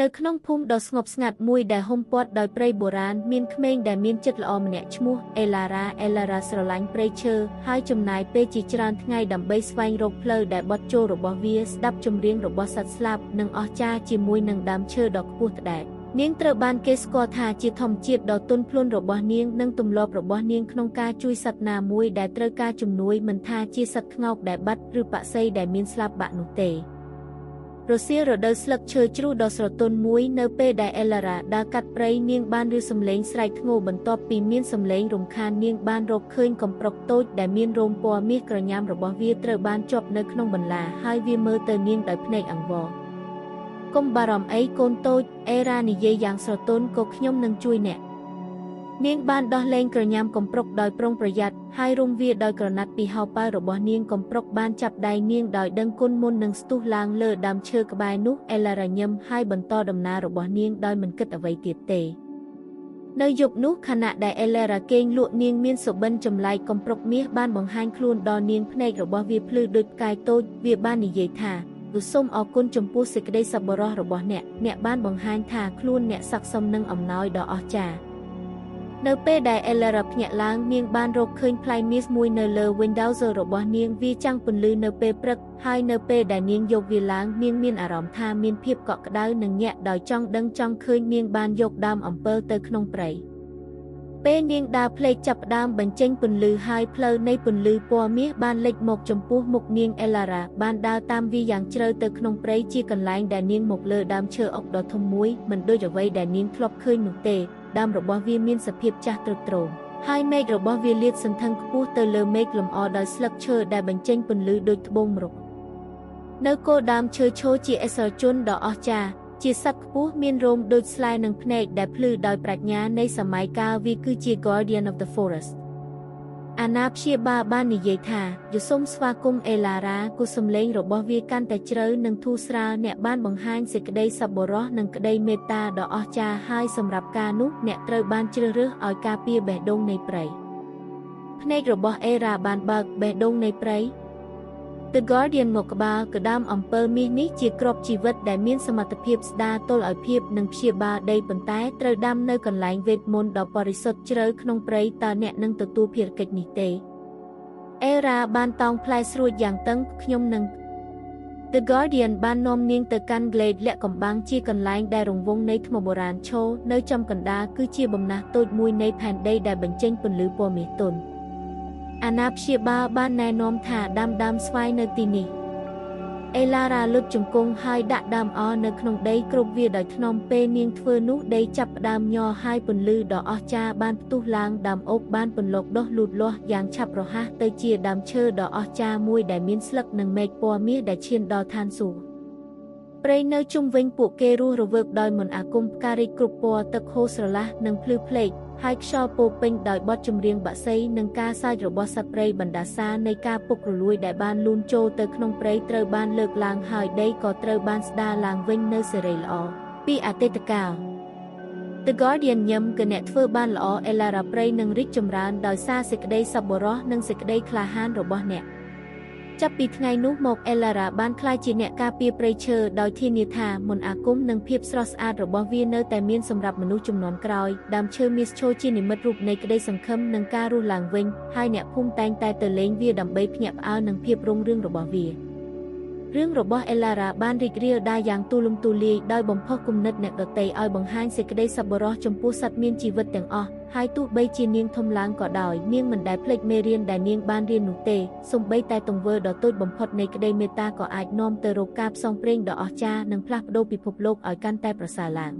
នៅក្នុងភូមិដ៏ស្ងប់ស្ងាត់មួយដែលហ៊ុមព័ទ្ធដោយព្រៃបុរាណមានក្មេងដែលមានចិត្តល្អម្នាក់ឈ្មោះអេឡារ៉ាអេឡារ៉ាស្រឡាញ់ព្រៃឈើហើយចំណាយពេលជាច្រើនថ្ងៃដើម្បីស្វែងរកផ្លូវដែលបត់ចូលរបស់វាស្ដាប់ចម្រៀងរបស់សត្វស្លាបនិងអស្ចារ្យជាមួយនឹងដើមឈើដ៏ខ្ពស់ត្ដែតនាងត្រូវបានគេស្គាល់ថាជាធម្មជាតិដ៏ទន់ភ្លន់របស់នាងនិងទម្លាប់របស់នាងក្នុងការជួយសត្វណាមួយដែលត្រូវការជំនួយមិនថាជាសត្វក្ងោកដែលបាត់ឬបក្សីដែលមានស្លាប់បាក់នោះទេរសៀលរដូវស្លឹកឈើជ្រុះដ៏ស្រទន់មួយនៅពេលដែលអេឡារ៉ាដើរកាត់ព្រៃនាងបានឮសំឡេងស្រែកធ្ងោបន្ទាប់ពីមានសំឡេងរំខាននាងបានរកឃើញកំប្រុកតូចដែលមានរោមពណ៌មាសក្រញាំរបស់វាត្រូវបានជាប់នៅក្នុងបន្លាហើយវាមើលទៅនាងដោយភ្នែកអង្វរកុំបារម្ភអីកូនតូចអេរ៉ានិយាយយ៉ាងស្រទន់ក៏ខ្ញុំនឹងជួយអ្នកនាងបានដោះលែងក្រញាំកំប្រុកដោយប្រុងប្រយ័ត្នហើយរុំវាដោយក្រណាត់ពីហោប៉ៅរបស់នាងកំប្រុកបានចាប់ដៃនាងដោយដឹងគុណមុននឹងស្ទុះឡើងលើដើមឈើក្បែរនោះអេឡារ៉ាញឹមហើយបន្តដំណើររបស់នាងដោយមិនគិតអ្វីទៀតទេនៅយប់នោះខណៈដែលអេឡារ៉ាគេងលក់នាងមានសុបិនចម្លែកកំប្រុកមាសបានបង្ហាញខ្លួនដល់នាងភ្នែករបស់វាភ្លឺដូចផ្កាយតូចវាបាននិយាយថាសូមអរគុណចំពោះសេចក្តីសប្បុរសរបស់អ្នកអ្នកបានបង្ហាញថាខ្លួនអ្នកស័ក្តិសមនឹងអំណោយដ៏អស្ចារ្យនៅពេលដែលអេឡារ៉ាភ្ញាក់ឡើងនាងបានរកឃើញផ្លែមាសមួយនៅលើ Windows របស់នាងវាចាំងពន្លឺនៅពេលព្រឹកហើយនៅពេលដែលនាងយកវាឡើងនាងមានអារម្មណ៍ថាមានភាពកក់ក្ដៅនិងញាក់ដោយចង់ដឹងចង់ឃើញនាងបានយកដើមអំពិលទៅក្នុងព្រៃពេលនាងដើរភ្លែកចាប់ផ្ដើមបញ្ចេញពន្លឺហើយផ្លូវនៃពន្លឺពណ៌មាសបានលេចមកចំពោះមុខនាងអេឡារ៉ាបានដើរតាមវាយ៉ាងជ្រៅទៅក្នុងព្រៃជាកន្លែងដែលនាងមកលើដើមឈើអុកដ៏ធំមួយមិនដូចអ្វីដែលនាងធ្លាប់ឃើញនោះទេដើមរបស់វាមានសភាពចាស់ទ្រុឌទ្រោមហើយមែករបស់វាលាតសន្ធឹងខ្ពស់ទៅលើមេឃលម្អដោយស្លឹកឈើដែលបញ្ចេញពន្លឺដូចត្បូងម្រុកនៅគល់ដើមឈើឈរជាអិសរជនដ៏អស្ចារ្យជាសត្វខ្ពស់មានរោមដូចស្លែនិងភ្នែកដែលភ្លឺដោយប្រាជ្ញានៃសម័យកាលវាគឺជា Guardian of the Forest អាណាព្យាបាលបាននិយាយថាយសូមស្វាគមន៍អេឡារ៉ាគូសំឡេងរបស់វាកាន់តែជ្រៅនិងធូរស្រាលអ្នកបានបង្ហាញសេចក្តីសប្បុរសនិងក្តីមេត្តាដ៏អស្ចារ្យហើយសម្រាប់ការនោះអ្នកត្រូវបានជ្រើសរើសឲ្យការពារបេះដូងនៃព្រៃភ្នែករបស់អេរ៉ាបានបើកបេះដូងនៃព្រៃ The Guardian មកក្បាលក្តាមអំពិលមាសនេះជាក្របជីវិតដែលមានសមត្ថភាពស្ដារតុល្យភាពនិងព្យាបាលដីប៉ុន្តែត្រូវដាំនៅកន្លែងវេទមន្តដ៏បរិសុទ្ធជ្រៅក្នុងព្រៃតើអ្នកនឹងទទួលភារកិច្ចនេះទេអេរ៉ាបានតោងផ្លែស្រួចយ៉ាងតឹងខ្ញុំនឹង The Guardian បាននាំនាងទៅកាន់ Glade លាក់កំបាំងជាកន្លែងដែលរង្វង់នៃថ្មបុរាណឈរនៅចំកណ្ដាលគឺជាបំណះតូចមួយនៃផែនដីដែលបញ្ចេញពន្លឺពណ៌មាសទន់អាណាព្យាបាលបានណែនាំថាដាំដើមស្វាយនៅទីនេះអេឡារ៉ាលុតជង្គង់ហើយដាក់ដើមអនៅក្នុងដីគ្រប់វាដោយថ្នមពេលនាងធ្វើនោះដីចាប់ផ្ដើមញ័រហើយពន្លឺដ៏អស្ចារ្យបានផ្ទុះឡើងដើមអុកបានពន្លកដុះលូតលាស់យ៉ាងឆាប់រហ័សទៅជាដើមឈើដ៏អស្ចារ្យមួយដែលមានស្លឹកនិងមែកពណ៌មាសដែលឈានដល់ឋានសួគ៌ព្រៃនៅជុំវិញពួកគេរស់រវើកដោយមន្តអាគមផ្ការីកគ្រប់ពណ៌ទឹកហូរស្រឡះនិងភ្លឺផ្លេកហើយខ្យល់ពោពេញដោយបទចម្រៀងបក្សីនិងការសើចរបស់សត្វព្រៃបណ្ដាសានៃការពុករលួយដែលបានលូនចូលទៅក្នុងព្រៃត្រូវបានលើកឡើងហើយដីក៏ត្រូវបានស្ដារឡើងវិញនៅសេរីល្អពីអតីតកាល The Guardian ញឹមគឺអ្នកធ្វើបានល្អអេឡារ៉ាព្រៃនឹងរីកចម្រើនដោយសារសេចក្តីសប្បុរសនិងសេចក្តីក្លាហានរបស់អ្នកចាប់ពីថ្ងៃនោះមកអេឡារ៉ាបានក្លាយជាអ្នកការពារព្រៃឈើដោយធានាថាមន្តអាគមនិងភាពស្រស់ស្អាតរបស់វានៅតែមានសម្រាប់មនុស្សជំនាន់ក្រោយដើមឈើមាសឈរជានិមិត្តរូបនៃក្តីសង្ឃឹមនិងការរស់ឡើងវិញហើយអ្នកភូមិតែងតែទៅលេងវាដើម្បីភ្ញាក់ផ្អើលនឹងភាពរុងរឿងរបស់វារឿងរបស់អេឡារ៉ាបានរីករាលដាលយ៉ាងទូលំទូលាយដោយបំផុសគំនិតអ្នកដទៃឲ្យបង្ហាញសេចក្តីសប្បុរសចំពោះសត្វមានជីវិតទាំងអស់ហើយទោះបីជានាងធំឡើងក៏ដោយនាងមិនដែលភ្លេចមេរៀនដែលនាងបានរៀននោះទេសូម្បីតែទង្វើដ៏តូចបំផុតនៃក្តីមេត្តាក៏អាចនាំទៅរកការផ្សងព្រេងដ៏អស្ចារ្យនិងផ្លាស់ប្ដូរពិភពលោកឲ្យកាន់តែប្រសើរឡើង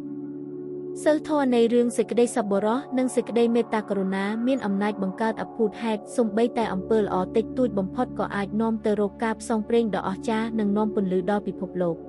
សិលធម៌នៃរឿងសេចក្តីសប្បុរសនិងសេចក្តីមេត្តាករុណាមានអំណាចបង្កើតអភូតហេតុសូម្បីតែអំពើល្អតិចតួចបំផុតក៏អាចនាំទៅរកការផ្សងព្រេងដ៏អស្ចារ្យនិងនាំពន្លឺដល់ពិភពលោក។